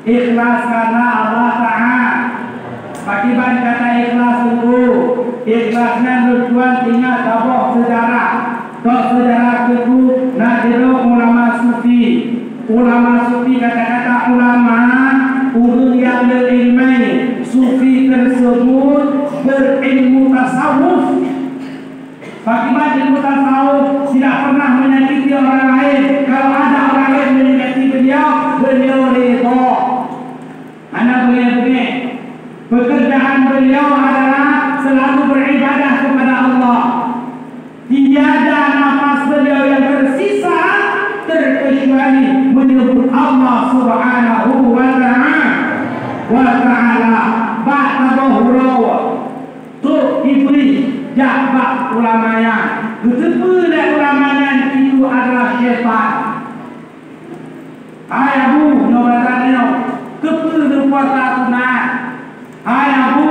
ikhlas karena Allah Ta'ala. Pakiban kata ikhlas itu, ikhlas nyan lôn tuan ingat saboh sejarah. Tok seujarah teungku na sidroe ulama sufi. Ulama sufi, kata-kata ulama, ureueng nyang berileumèe. Sufi tersebut berilmu tasawuf. Pakiban ilmu tasawuf tidak pernah menyakiti orang lain. Kalau ada orang lain menyakiti beliau, beliau redha. Hana beungèh-beungèh. Pekerjaan beliau adalah selalu beribadah kepada Allah. Tiada nafas beliau yang tersisa terkecuali menyebut Allah Subhanahu wa Ta'ala, wa Ta'ala. Bak saboh uroe, trok Iblis jak bak ulama nyan. Geuteupeue lé ulama nyan itu adalah syaitan. "Hai Abu," nyoe basa nyoe, "keupeue neupuasa sunat? Hai Abu,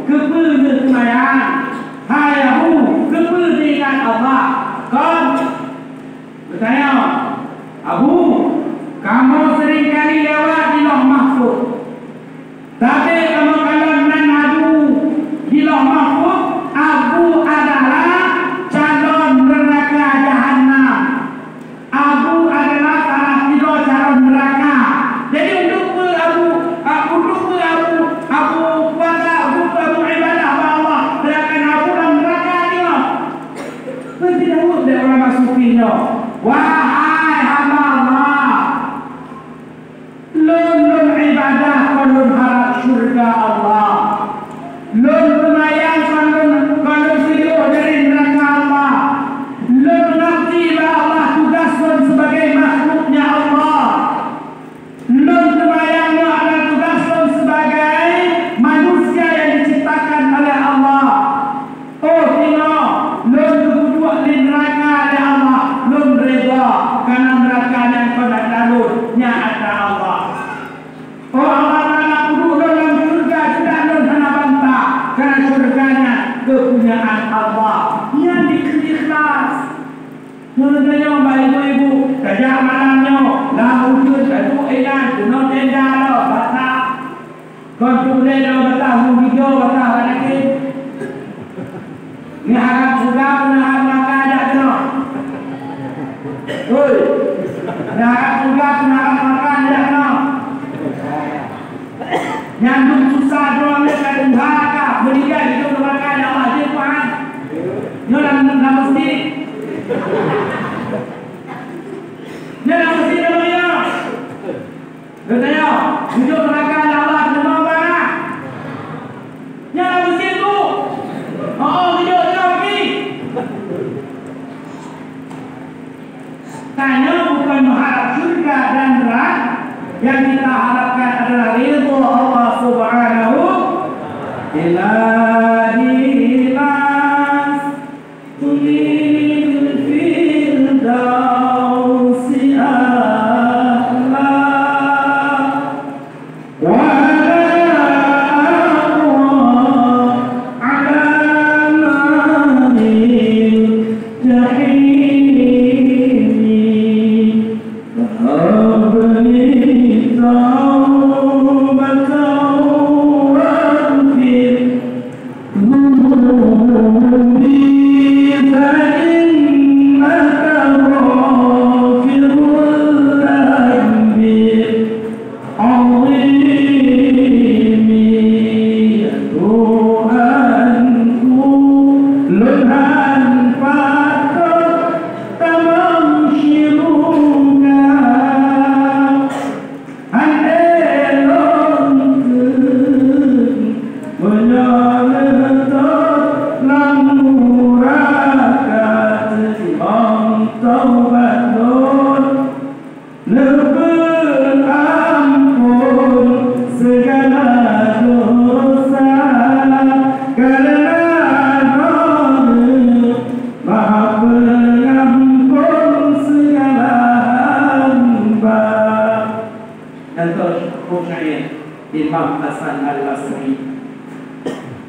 keupeue neuseumayang? Hai Abu, keupeue neuingat Allah?" Kon geutanyong, "Abu, kamoe seringkali lewat di Lauh Mahfuz." Tapi kamoe kalon nan Abu di Lauh Mahfuz, Abu adalah calon neuraka Jahannam. Abu adalah salah sidroe calon neuraka. Jadi, untuk peue Abu, Abu, untuk peue Abu, Abu puasa, untuk peue Abu ibadah bak Allah, sedangkan Abu lam neuraka nyoe? Peue jaweueb lé ulama sufi nyoe? Wahai hamba Allah, Lôn, lôn ibadah kon lôn harap syeuruga Allah. Lôn seumayang kon lôn, kon lôn tujoh dari neuraka Allah. Lôn meungabdi bak Allah, tugaih lôn sebagai makhluknya Allah. Lôn seumayang nyoe adalah tugaih lôn sebagai manusia yang diciptakan oleh Allah. Oh, singoh lôn geupeuduek di neuraka lé Allah, lôn redha, karena neuraka nyan kon atra lôn, nyan atra Allah. Oh Allah Taala, peuduek lôn lam syeuruga, ceudak lôn hana banta, karena syeuruga nyan keupunyaan Allah. Nyan dikheun ikhlas. Nyoe lôn tanyong bak ibu-ibu, tajak malam nyoe, lam ujeuen, taduek inan, keunoe tenda lom, basah. Kon peureulèe lom basah, hom geujoe basah bak nakeuh. Neuharap syeuruga, neuharap neuraka, jak keunoe. Hoi. Neuharap syeuruga, neuharap neuraka, jak keunoe. Nyang dum susah droe lé ka tuha ka, meuninggai hidup neuraka, ya Allah, jeuet Tuhan. Nyoe lam, lam meuseujid. Nyoe lam meuseujid lam nyoe. Geutanyong, "Hidup neuraka ya Allah, teuma bana?" Nyoe lam meuseujid tu. Oh, hidup nyoe lagi. Tanyoe bukan mengharap syurga dan neraka, yang kita harapkan adalah ridha Allah Subhanahu. Ilahi nas, lil firdausi a'la. ولا أقوى على نار الجحيم. فهب لي توبة واغفر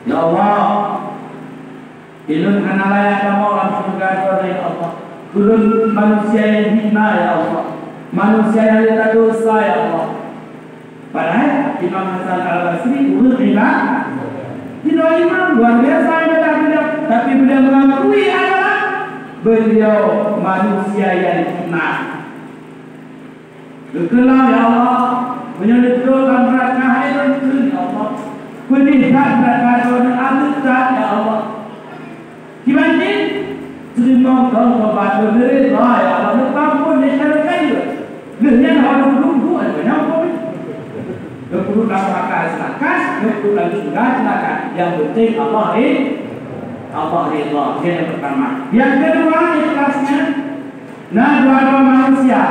Ya Allah, ulôn hana layak tamong lam syeuruga Droeneuh, ya Allah. Ulôn manusia nyang hina, ya Allah. Manusia nyang leuka dosa, ya Allah. Padahai Imam Hasan Al-Basri ureueng iba-, sidroe imam luar biasa ibadah beliau, tapi beliau mengakui adalah beliau manusia nyang hina. Geukheun lom, ya Allah, meunyoe neutrok lam neuraka hai lôn kheun, ya Allah. Peudeh that neuraka Droeneuh, aneuk that, ya Allah. Kiban jih, teurimong kong tobat lôn, neuridha, ya Allah, neupeuampon desya lôn kayém. Lheueh nyan hana lôn peuduek, hana lôn peuduek. Lôn peuduek lam neuraka silakan, lôn peuduek lam syeuruga silakan. Nyang penting Allah ri-, Allah ridha. Nyan nyang pertama. Nyang kedua, ikhlasnya. Na dua droe manusia.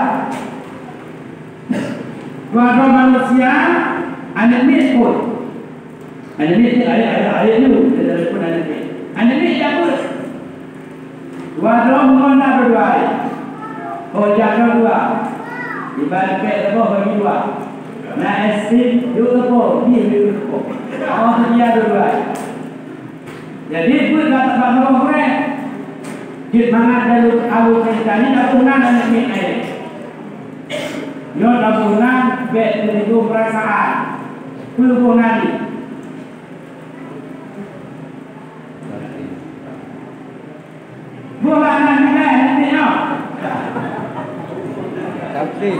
Dua droe manusia, aneuk miet phôn. Aneuk miet nyoe, aneuk, aneuk, aneuk nyoe, dia telepon aneuk miet. Aneuk miet jak beuet. Dua droe ngon na dua-dua aneuk. Oh, jak droe dua. Ibarat pek teuboh bagi dua. Na es krim, yuk teuboh, bie yuk teuboh. Oh, sedia dua-dua aneuk. Jadi, beuet lam tabang Allah gurèe. Jeuet mangat dan alur cerita nyoe dak peue nan aneuk miet nyan. Nyoe dak peue nan bèk teungoh peurasaan. Peue boh nan nyoe? Boh nan nyoe, aneuk miet nyoe. Tapi.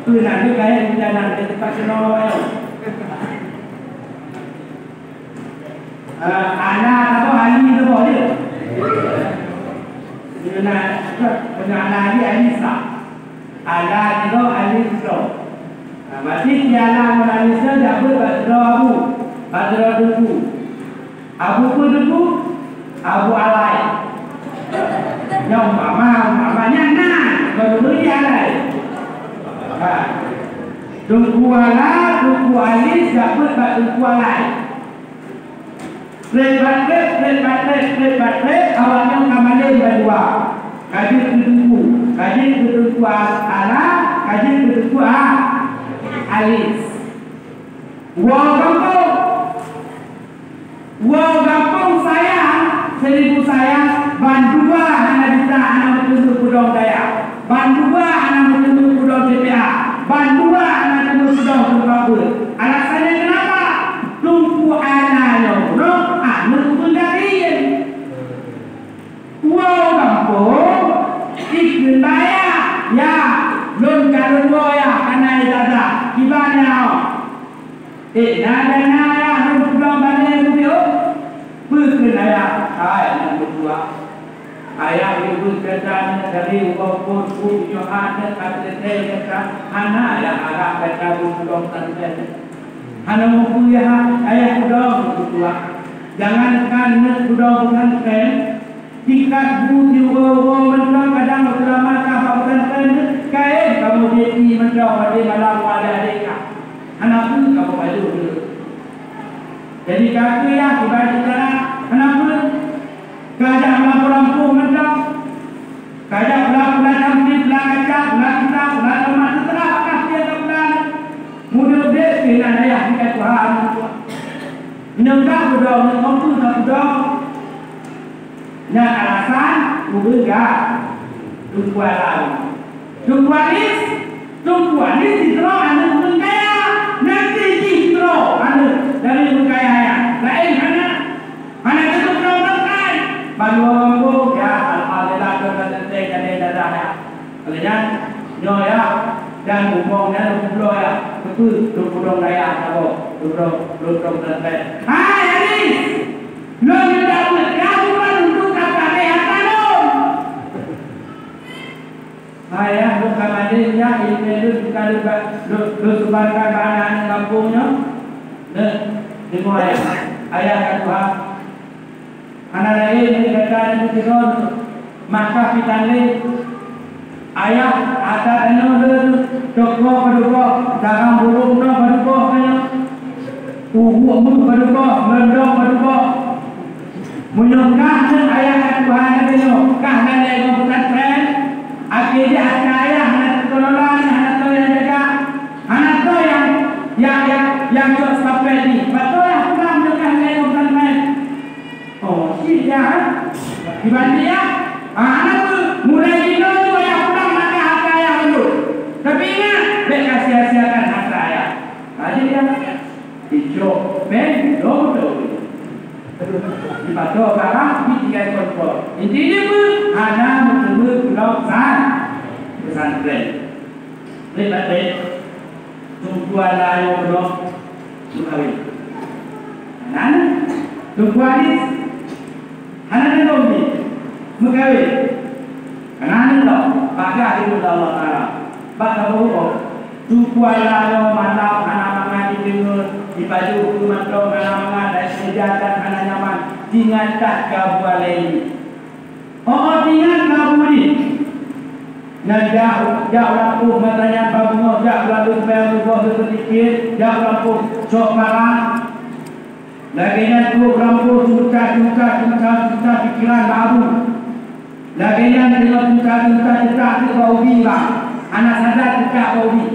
Peue nan nyoe kayèe rencana keu teumpat keunoe nyoe? Eh, Ana saboh, Ali saboh je. Nyoe na, nyoe na Ali, Ali sa. Ana sidroe, Ali sidroe. Nah, berarti si Ana ngon Ali sidroe jak beuet bak sidroe abu, bak sidroe teungku. Abu peue teungku? Abu Alai. Nyoe umpama, umpama nyan na, baru beri Alai. Ha. Teungku Ala, Teungku Ali, jak beuet bak Teungku Alai. Trép bak trép, trép bak trép, trép bak trép, awak nyoe ka malém bandua. Ka jeuet keu Teungku, ka jeuet keu Teungku Ala, ka jeuet keu Teungku A-, Ali. Woe gampông. Woe gampông sayang, seribu sayang, bandua hana bisa, hana meuteumé peudong dayah. Bandua hana meuteumé peudong C P A. Bandua hana meuteumé peudong teumpat beuet. Alasan nyan keunapa? Teungku Ana nyoe bunoe aneuk ureueng gasien. Woe gampông, ikheun bak ayah, "Yah, lôn ka lôn woe yah, hana ijazah, kiban nyoe." Eh, na dana ayah lôn pulang balèe geubeuet. Peue kheun ayah? Hai aneuk meutuah. Ayah geubeuet gata dari uroe phôn buet nyoe hana ka teuntèe gata. Hana ayah harap gata beupudong santren. Hana mupeue ayah pudong meutuah. Jangankan neuk pudong santren, Tingkat bu siuroe-uroe mantong kadang seulama ka bak pesantren, kaén kamoe jép ié mantong watèe malam ngon adék-adék ka. Hana peue kamoe pajoh deuh. Jadi ka keu yah sibak cara hana peue. Ka jak meulampôh-lampôh mantong. Ka jak peula-peula cantik, peula kaca, peula kitab, peula tomat, teuseurah bak kah peue nyang ka peula. Mudah-mudahan keunan ayah tingkat Tuhan. Meunyoe ka pudong, meunyoe ka pudong. Nyan alasan ureueng ga-, Teungku Alan. Teungku Anis, Teungku Anis sidroe aneuk ureueng kaya. Nanti jih sidroe aneuk dari ureueng kaya nyan. Laén hana, hana teupeue droe meukai. Bandua gampông, ya, alhamdulillah, droe ka teuntèe jadi dadah, ya. Oleh nyan, nyoe, ya, dan bungkong nyan lôn peubloe, ya. Teupeue, lôn peudong dayah saboh, lôn peudong, lôn peudong teuntèe. Hai, Anis! Lôn minta beuet kamoe untuk ka pakai harta lôn. Hai, ya, lôn ka mandé, ya, ileumèe lôn ka lôn ba-, lôn, lôn sumbarkan bak aneuk-aneuk gampông nyoe. Nyoe, deungoe, ayah. Ayah ka tuha. Hana laén, gata nyoe sidroe, maka pih tan lé. Ayah, ata tanoh lôn, toko padubgoh, sarang burông nyoe padubgoh nyoe. Uhuek meuh padubgoh, londong padubgoh. Meunyoe kah nyoe ayah ka tuha lagèe nyoe, kah na lé ngon pesantren, akhé jih ata ayah hana teukelola. Nyang cok stafet ni, beutôi lah pulang deungon lé ureueng laén. Oh, cit ya. Dibanding ya. Ah, hana peue, mulai jinoe tu ya pulang makan harta ayah dulu. Tapi ingat, bèk ka sia-siakan harta ayah. Tadi ya, icok pen dong tu. Dipatok barang, ditinggai kontrol. Inti dia pun hana meuteumé pulau pesan, pesantren. Baik, baik, baik. Teungku Ala nyoe keunoe meukawen. Nan Teungku Anis hana neulom jih meukawen. Hana neulom, bagaih di muka Allah Taala. Bak saboh uroe, Teungku Ala nyoe malam hana mangat jideungoe, jipajoh keu mantong hana mangat, dan seujadah hana nyaman. Ingat that ka bualée nyoe. Oh, oh, ingat lagu ni. Nyan jak, jak u lampôh masa nyan, bangoh jak u lampôh, supaya rugoh seukeudikit, jak u lampôh cok barang. Lagèe nyan trok u lampôh, cuta, cuta, cuta, cuta pikiran baru. Lagèe nyan deungon cuta, cuta, cuta, cuta bak ubi, bah. Hana sadar cuta bak ubi.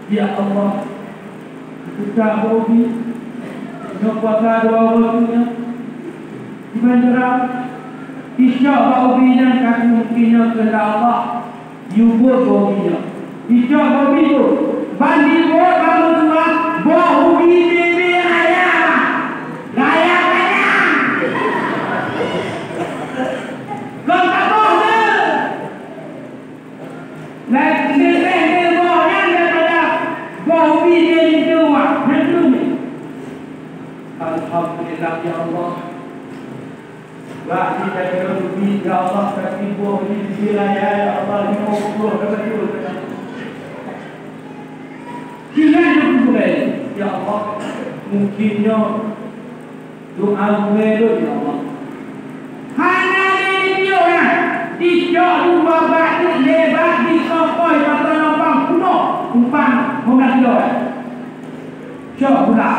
Ya Allah, teuka bak ubi, nyoe puasa dua uroe nyoe, kiban jeuram. Icok bak ubi nyan ka mungken nyoe keuheundak Allah, yue buet bak ubi nyoe. Icok bak ubi tu, ban jibuet bak meutuah, bak ubi bebe raya, raya kanyang. Kon saboh tu. Lagèe lhèe boh nyan daripada boh ubi di linto, wah, nyan tu. Alhamdulillah, ya Allah. Bak di daripada ubi, ya Allah, tapi boh ubi di raya, ya Allah, lima puluh ka beutôi. Tinggai di kuburan, ya Allah, mungkin nyoe Doa gurèe lôn, ya Allah. Hana lé jipiôh na, dicok dua bak teuk lé bak, dikokoi bak lubang punoh, umpang lima belas kilo. Cok pula.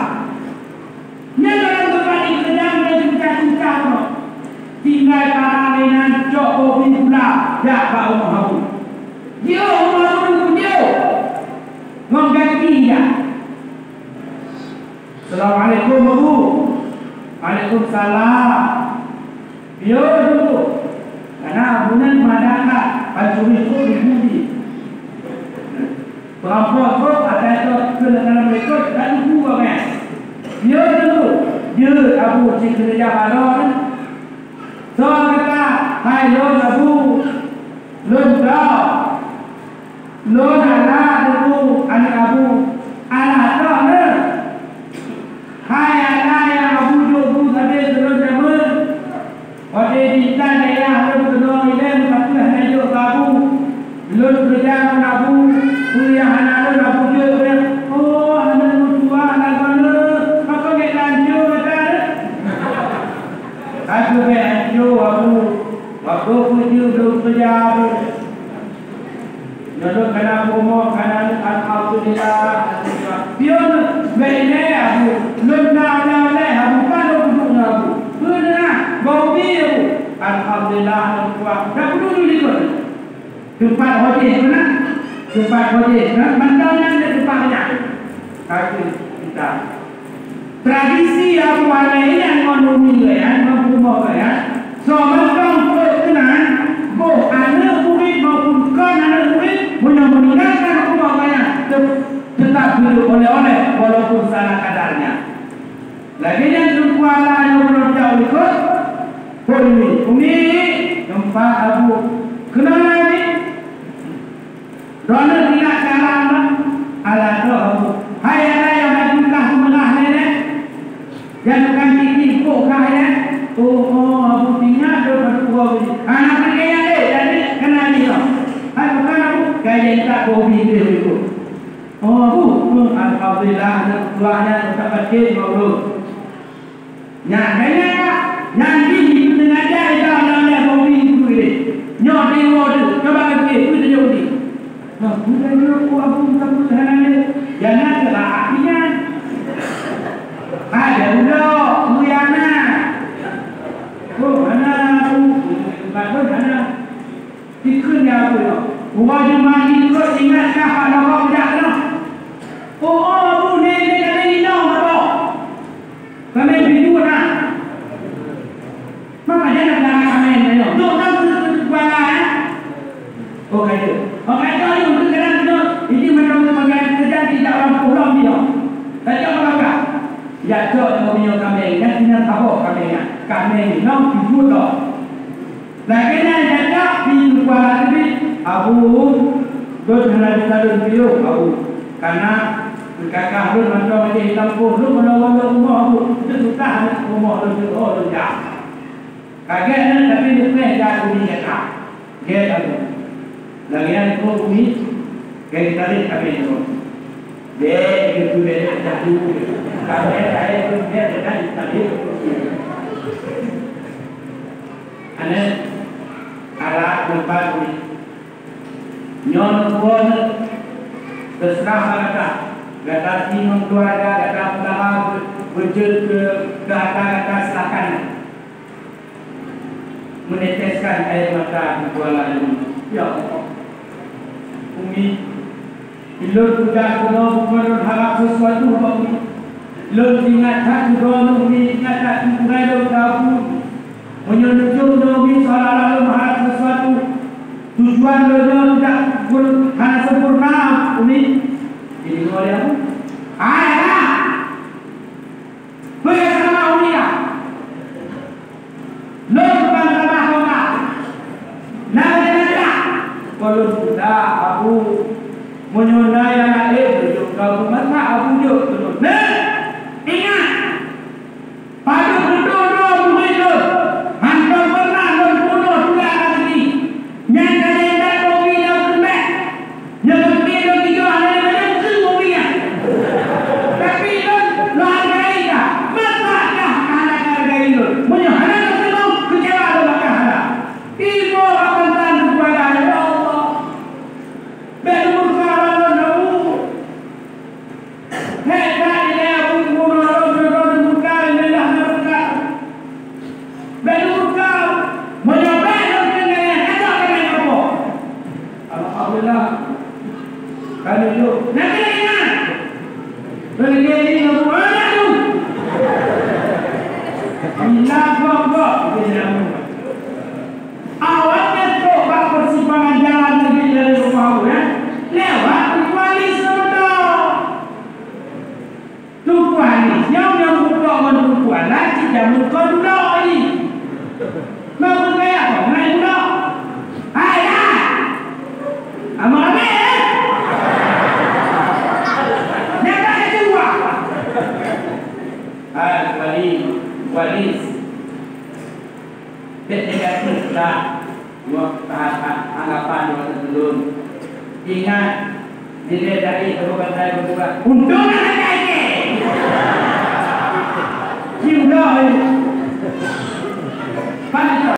Nyan dalam teumpat dikeureuja, meunyoe susah-susah nyoe. Tinggai para lé nyan cok boh ubi pula, jak bak rumoh Abu. Jiôh rumoh Abu, jiôh. Ngon gaki jak. Assalamualaikum, Abu. Waalaikumsalam. Piôh, Abu. Karena Abu nyan meuadak that, pancuri trok di bumi. Peurampok trok, asai trok keu dalam likot, tak lugu awaknyan. Piôh, Abu. Jeuet Abu cit keureuja baroe nyan. Soe gata, hai lôn Abu, lôn droe. Lôn Ala Teungku, aneuk Abu. Alah droe neuh. Hai Ala nyang Abu jok bu sabe keu lôn jameun. Watèe di intan ayah lôn keunong ilèe meupapeue hana jok keu Abu. Lôn keureuja ngon Abu, peue nyang hana lôn Abu jok bèk. Oh, aneuk meutuah lagoe neuh, pakon gèt lancô gata neuh? Ka keuh bèk lancô Abu, waktu peujeuet lôn keureuja Abu. Nyoe lôn kana peurumoh, kana alhamdulillah. Pion bèk ilèe Abu, lôn na ulèe-ulèe Abu, ka lôn peuduek ngon Abu. Peue na, bak ubi Abu. Alhamdulillah, lôn kuat. Dak peuduek lôn likot. Teumpat ho jih tu na. Teumpat ho jih. Mantong nyan di teumpat nyan. Kaki kita. Tradisi Abu Hanai nyan ngon umi geuh nyan, ngon peurumoh geuh nyan. Soe mantong peuet keunan, boh aneuk murit maupun kon aneuk murit, meunyoe meuninggalkan peurumoh geuh nyan, teu-, teutap geujok oleh-oleh walaupun salah kadarnya. Lagèe nyan Teungku Ala nyoe meunurot jak u likot, phôn umi, "Umi, teumpat Abu." "Keunoe na, Umi?" Droeneuh ingat keu Ala nyoe? Ala droe Abu. Hai Ala nyang laju kah seumeurah lé nyan. Nyang tukang gigi ipok kah nyan? Oh, oh, Abu ingat lôn padub uroe nyoe. Hana peureulèe nyan lé, jadi keunan jih nyoe. Hai, bukan Abu, ka jeuet that boh ubi deuh likot. Oh, Abu, hmm, alhamdulillah, aneuk tuha nyan meusapat cit ngon ulôn. Nyan, nyan, nyan, nyan jih jipeusengaja Isa meulanggar boh ubi itu deh. Nyoe deungoe tu, cuba ka pikir, peue tujuan ubi? Nah, peue tujuan ubi Abu bukan peue hana lé. Jangan salah artinya. Ada udah, peue yang na. Oh, hana Abu, bukan pun hana. Dikheun ya Abu nyoe. Uroe Jumat jih likot ingat kah bak lorong jak keunoe? Oh, oh, Abu, nèk, nèk, nèk. Saboh kaméng nyan, kaméng inong peubuet lom. Lagèe nyan jajak pih lupa lagi, Abu, lôn hana jikalon piôh, Abu. Karena kakah lôn mantong aja di kampung, lôn meulawan lôn rumoh, Abu. Teususah aneuk rumoh lôn, lôn jak. Ka gèt nyan, tapi leupah jak umi gata. Gèt Abu. Lagèe nyan keuh umi, gèt tarék kaméng nyoe. Bèk geuteubiet aja dulu. Sampai saya pun dia dengan tadi. Aneuk, arak leumpat ni. Nyoe neuphon, teuseurah bak gata. Gata singoh keuluwarga, gata peugah beujeuet keu, keu ata gata, silakan. Meneteskan air mata di kuala lôn. Ya Allah. Umi, lôn peugah keunoe bukan lôn harap sesuatu bak Umi. Lôn ingat that keu droeneuh, Umi, ingat that keu gurèe lôn keu Abu. Meunyoe neujok nyoe, Umi, seolah-olah lôn harap sesuatu. Tujuan lôn nyoe tidak pun hana sempurna, Umi. Jadi, nyoe dia, Abu. Hai, anak! Peue nyang salah Umi nyan? Lôn ban salah Umi. Nah, lagèe nyan. Kon lôn peugah, Abu, meunyoe na nyang laén, jok keu Abu, masa Abu jok keu lôn. Nah, ingat! Padub beutôi droe murit lôn, hántom pernah lôn peunoh tugaih bak geuh. Nyan ka lheueh that Umi na peureulèe. Nyoe pih lôn tiga hana lé badan keu Umi nyan. Tapi lôn, lôn hargai kah. Masa kah hana hargai lôn? Meunyoe hana lôn teurimong, keucewa lôn bak kah hana. Iboh akan tan keupada, ya Allah. Bèk murka lôn, ya Allah. Hék that ilèe Abu geubunoe lôn, lôn murka, ilèe dah na murka. Bèk murka, meunyoe bèk lôn keuneuk, hana keuneuk apa. Alhamdulillah. Kami tu, nak kena ingat. Lagi ni, nak buat anak tu. Bila kau, kau, dia nak buat. Awak nyan trok bak persimpangan jalan teubiet dari rumah awak, ya. Lewat Teungku Ali sebelah. Teungku Ali, nyoe nyang bukon ngon Teungku Alan, cit jameun kon dudoe Ali. Mau beukaya kong, ngai dudoe. Hai, hai! Amak abéh, eh? Nyang ka keudua. Hai, Teungku Ali, Teungku Ali. Bèk negatif lah. Nyoe anggapan nyoe teulôn. Ingat, dilèe dari Abu Bakar Abu Bakar. Untung hana kaya. Cium dah. Pan